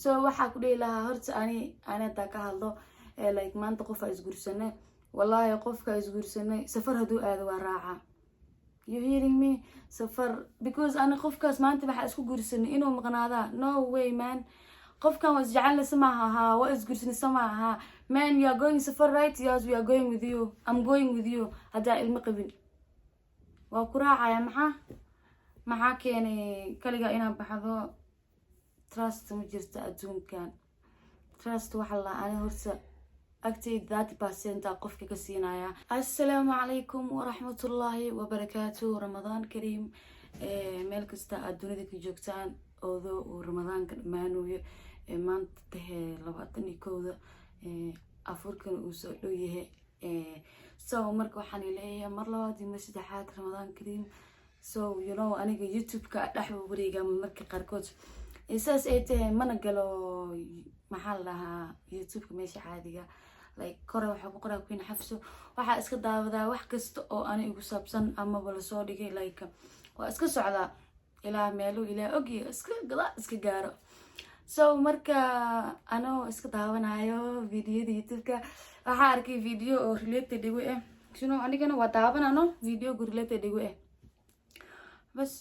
So waxaa ku dhihi lahaa horta ani hadaa ka hadlo, like maanta qofaa isguursanay, wallahi qofka isguursanay safar hadduu aado waa raaca. You hearing me? Safar, because ani qofkaas maanta waxaa isku guursanay inuu maqnaadaa, no way, man. Qofkan waa isjecelna samaaha haa, waa isguursanay samaaha haa. Man, you are going safar, right? Yes, we are going with you. I'm going with you. Haddaa ilmo qabin waa ku raacaya. Maxaa keenay kaliga inaad baxdo? Trust ma jirto adduunkan. Trust waxa la ani horta agtay 30% a qofka ka siinaya. Assalaamu calaykum waraxmatullaahi wabarakaatu. Ramadaan kariim meel kasta aad dunida ka joogtaan. Oodoo uu Ramadaanka dhammaanayo maanta tahee 21-da, afurkana uu soo dhow yahay. So marka waxaan leeyahay mar labaad iyo mar saddexaad, Ramadaan kariim. So aniga YouTube-ka dhex wareega marka qaarkood, saas ay tahay mana galo. Maxaa la dhahaa, YouTube-ka meesha caadiga, like kore waxaa ku qoraa Queen Xafso. Waxaa iska daawadaa wax kasta oo ani igu saabsan amaba lasoo dhigay. Like waa iska socdaa ilaa meelo ilaa ogyo iska gadaa iska gaaro. So marka anoo iska daawanayo videoyada YouTube-ka, waxaa arkay video oo related igu ah. Anigana waa daawanano videoga related igu ah. Bas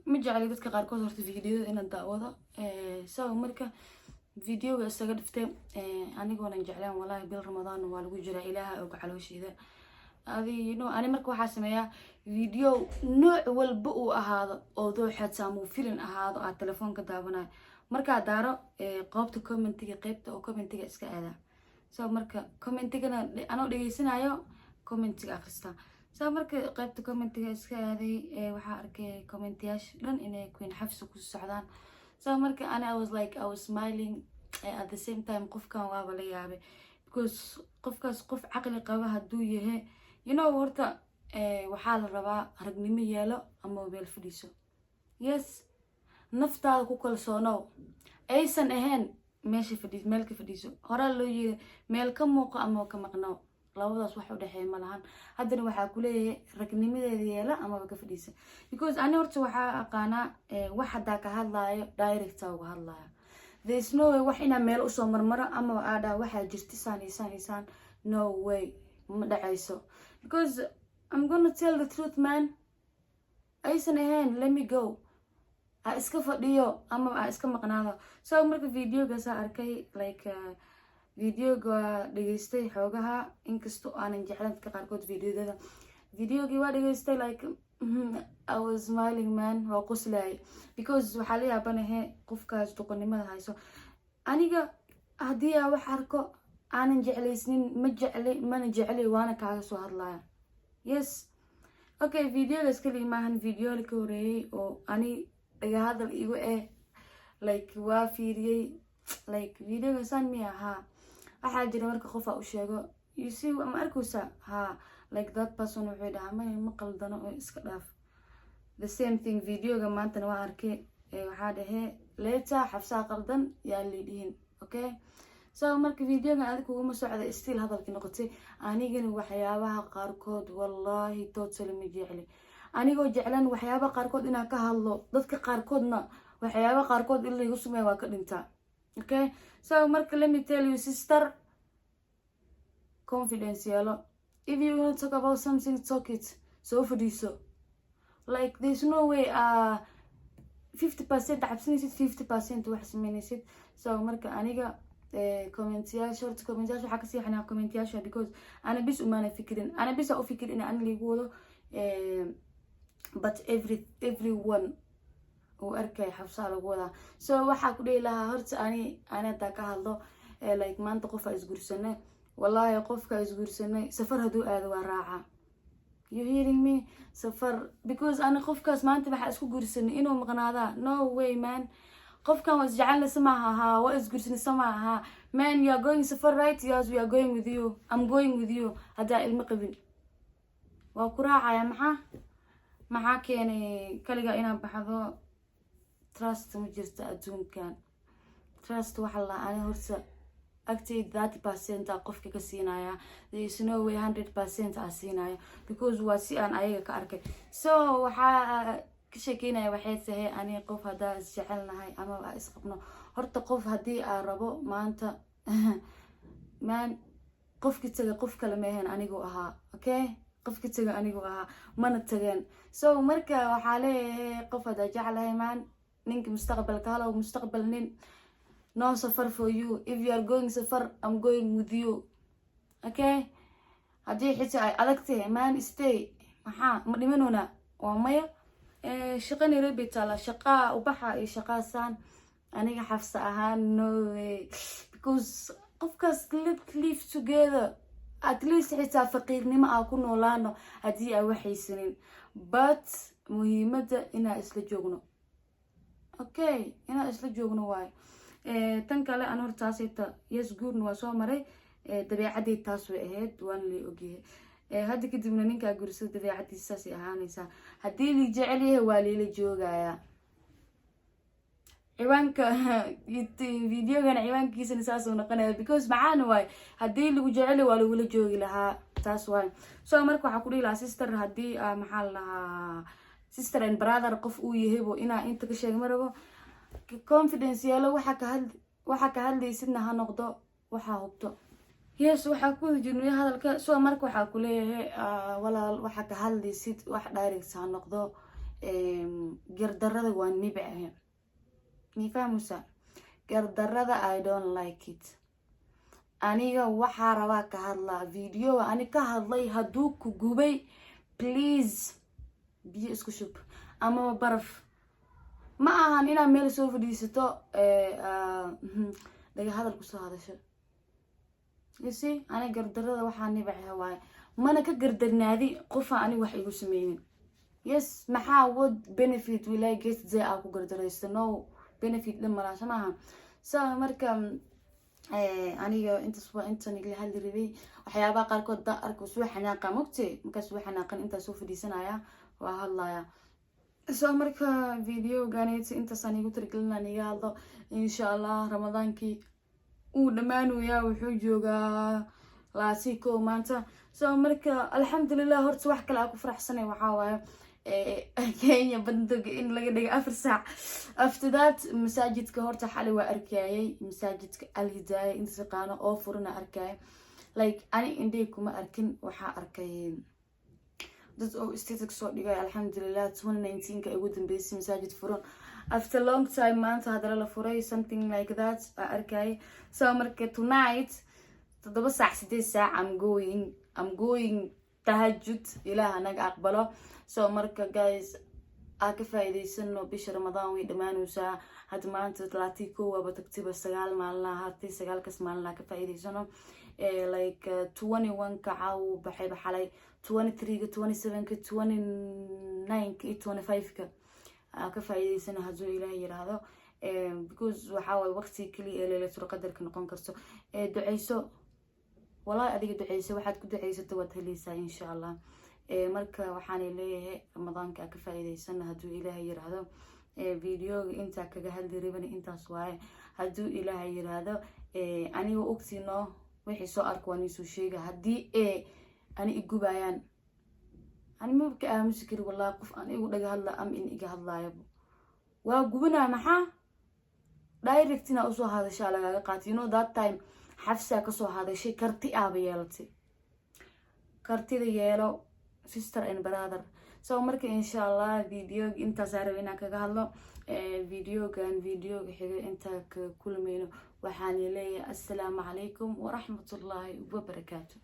ma jecli dadka qaarkood horta videoyada inaan daawado. So marka videoga isaga dhiftay, anigoonan jecleen, wallahi bil Ramadaan waa lagu jiraa, Ilaaha og caloosheeda adi. Ani marka waxaa sameeyaa, video nooc walba uu ahaado oo doo xataa muu filin ahaado aad telefoonka daawanayo, markaa daaro qoobta commentiga, qeybta oo commentiga iska aadaa. So marka commentigana anoo dhegeysanayo commentiga akhrista. So marka qeybta commentiga iska aaday, waxaa arkay commentiyaasha dhan inay Queen Xafsa ku socdaan. So marka ani I was like, I was smiling at the same time. Qofkan waaba la yaabay, because qofkaas qof caqli qaba hadduu yahay, horta waxaa la rabaa ragnimo yeelo ama meel fadhiiso. Yes, naftaada ku kalsoonow. Aysan ahayn meesha fadhiis, meel ka fadhiiso. Horaa loo yiri, meel ka muuqo ama ka maqnow, labadaas wax u dhexeeya ma lahan. Haddana waxaa kuleeyahay ragnimadeeda yeela amaba ka fadhiisa, because ani horta waxaa aqaanaa wax haddaa ka hadlaayo direct aa uga hadlaayo. There is no way wax inaa meel usoo marmaro amaba aa dhaha waxaa jirta saan iyo saan iyo saan. No way, ma dhacayso, because I'm gonna tell the truth, man. Aysan ahayn, let me go, ha iska fadhiyo ama ha iska maqnaado. So marka videogaasaa arkay, like videoga dhegeystay xoogaha, inkastoo aanan jeclan dadka qaarkood videodada. Videogii waa dhegeystay, like I was smiling, man, waa qoslayay, because waxaa la yaabanahe qofkaas doqonnimada hayso. Aniga haddii aa wax arko aanan jeclaysnin, ma jecli mana jecli, waana kaaga soo hadlaya. Yes, okay, videogaas kaliya maahan, videola ka horeeyay oo ani dhaga hadal igu eh, like waa fiiriyey, like videoga saan miya haa. Waxaa jira marka qof aa u sheego, you see, ma arkaysa haa, like that person wuxuu dhahaa, may, ma qaldano oo iska dhaaf. The same thing videoga maantana waa arkay. Waxaa dhahee leeta Xafsaa qaldan yaa liidhihin. Okay, so marka videogan adig kuguma socda, still hadalkii noqotay. Anigana waxyaabaha qaarkood wallahi totally ma jecli. Anigoo jeclan waxyaabaha qaarkood inaan ka hadlo, dadka qaarkoodna waxyaabaha qaarkood in laygu sumeeya waa ka dhintaa. Okay, so marka let me tell you, sister, confidence yeelo. If you want to talk about something, talk it. Soo fadhiiso. Like there's no way 50% cabsanaysid, 50% wax sameynaysid. So marka aniga commentiyaasha, horta commentiyaasha waxaa kasii xanaa commentiyaasha, because ana bis umaana fikirin, ana bisa u fikir in ani liigu wado, but everyone uu arkay Xafsaa lagu wadaa. So waxaa ku dhihi lahaa horta ani hadaa ka hadlo, like maanta qofaa isguursanay, wallahi qofka isguursanay safar hadduu aado waa raaca. You hearing me? Safar, because ani qofkaas maanta waxaa isku guursanay inuu maqnaadaa, no way, man. Qofkan waa isjecelna samaaha haa, waa isguursanay samaaha haa. Man, you are going safar, right? Yes, we are going with you. I'm going with you. Haddaa ilmo qabin waa ku raacaya. Maxaa keenay kaliga inaad baxdo? Trust ma jirto adduunkan. Trust waxa la ani horta agtay 30% a qofka ka siinaya. There is no way 100% aa siinaya, because waa si aan ayaga ka arkay. So waxaa ka sheekeynaya waxay tahay, ani qof haddaa isjecelnahay amaba isqabno, Horta qof haddii aa rabo maanta, man, qofki taga qof kale meehen, anigu ahaa. Okay, qofki taga anigu ahaa, mana tageen. So marka waxaa leeyahay, qof haddaa jeclahay, man, ninka mustaqbalka halow, mustaqbal nin, no safar for you. If you are going safar, I'm going with you, okay? Haddii xitaa ay adag tahay, man, stay. Maxaa ma dhimanoona? Waa maya. Shaqa Nairobi taala, shaqaa ubaxa iyo shaqaasaan. Aniga Xafsa ahaan, no way, because qofkaas, let live together at least, xitaa faqiirnimo aa ku noolaano haddii aa waxaysanin, but muhiimadda inaa isla joogno. Okay, inaa isla joogno waayo. Tan kale, an hortaasayta, yes, guurna waa soo maray. Dabeecadday taas way ahayd, waana lay ogyahay. Hadda kadibna ninkaa guursada dabeecadiisa saasay ahaanaysaa. Haddii la jecel yahay, waa liila joogayaa. Ciwaanka videogana ciwaankiisana saasuu noqonaya, because maxaana waay, haddii lagu jecel waa lagula joogi lahaa, taas waay. So marka waxaa ku dhihi lahaa, sister, haddii maxaa la lahaa, sister and brother, qof uu yahaybo inaa inta ka sheega ma rabo. Confidence yeelo. Waxaa ka hadlaysidna ha noqdo waxaa hubto. Yes, waxaa ku wada jirnay hadalka. So marka waxaa ku leeyahay, walaal, waxaa ka hadlaysid wax direct ha noqdo. Gardarada waa nibcahe, mi fahmusa? Gardarada I don't like it. Aniga waxaa rabaa ka hadlaa video ani ka hadlay. Hadduu ku gubay, please, biyo isku shub amaba baraf. Ma ahan inaad meel soo fadhiisato, dhaga hadal kusoo hadasho. You see, ani gardarada waxaa nibacaha waaye, mana ka gardarnaadi qofa ani wax igu sameynin. Yes, maxaa, what benefit will I get there aa ku gardaraysto? No benefit dhan malaasha maaha. So marka aniga intaas waa intan igla hadli rabay. Waxyaabaha qaarkood da arko soo xanaaqa, mogte? Markaas soo xanaaqan, intaa soo fadhiisanaya, waa hadlaya. So marka videoganit intaasaan igu tirigelina iga hadlo. Insha Allah Ramadaankii uu dhammaanayaa, wuxuu joogaa 21 maanta. So marka alxamdulilah. Horta wax kale aa ku faraxsanay waxaa waaye Kenya bandoga in laga dhigay 4 saac. After that, masaajidka horta xalay waa arkayay, masaajidka Alhidaaya inta taqaano oo furana arkaya. Like, ani indhay kuma arkin, waxaa arkay dad oo status soo dhigay. Alxamdulilah, 2019ka ugu dambeysay masaajid furan after long time, maanta haddana la furay, something like that aa arkay. So marka tonight 7 saac, 8 saac, I'm going tahajud. Ilaah naga aqbalo. So marka guys, aa ka faa'iidaysano bisha Ramadaan, way dhammaanaysaa hadda. Maanta 31 waaba tagtiba, 9 maalina hartay. Sagaalkaas maalina ka faa'iidaysano. Like 21ka caaw baxayba, xalay 23-ga, 27-ka, 29-ka iyo 25-ka aa ka faa'iidaysano hadduu Ilaah yiraahdo, because waxaa waay waqtiga keliya ee Leylatul Qadarka noqon karto. Duceyso wallahi, adiga duceyso, waxaad ku duceysato waad heleysaa, insha Allah. Marka waxaanay leeyahay, Ramadaanka aa ka faa'iidaysana hadduu Ilaahay yiraahdo. Videoga intaa kaga hadli rabana intaas waaye. Hadduu Ilaahay yiraahdo, aniga ogtiino wixii soo arka waan iisoo sheega. Haddii e ani igubayaan, ani maba ka aamusi kari wallahi. Qof aan igu dhaga hadla ama in iga hadlaayaba waa gubanaa. Maxaa direct inaa usoo hadashaa lagaaga qaatay? You know that time Xafsaa kasoo hadashay, karti aaba yeelatay. Kartida yeelo, sister and brother. So marka insha Allah videoga intaasaa raba inaan kaga hadlo. Videogan videoga xiga intaa kaga kulmayno, waxaan leeyahay assalaamu calaykum waraxmatullaahi wabarakaatu.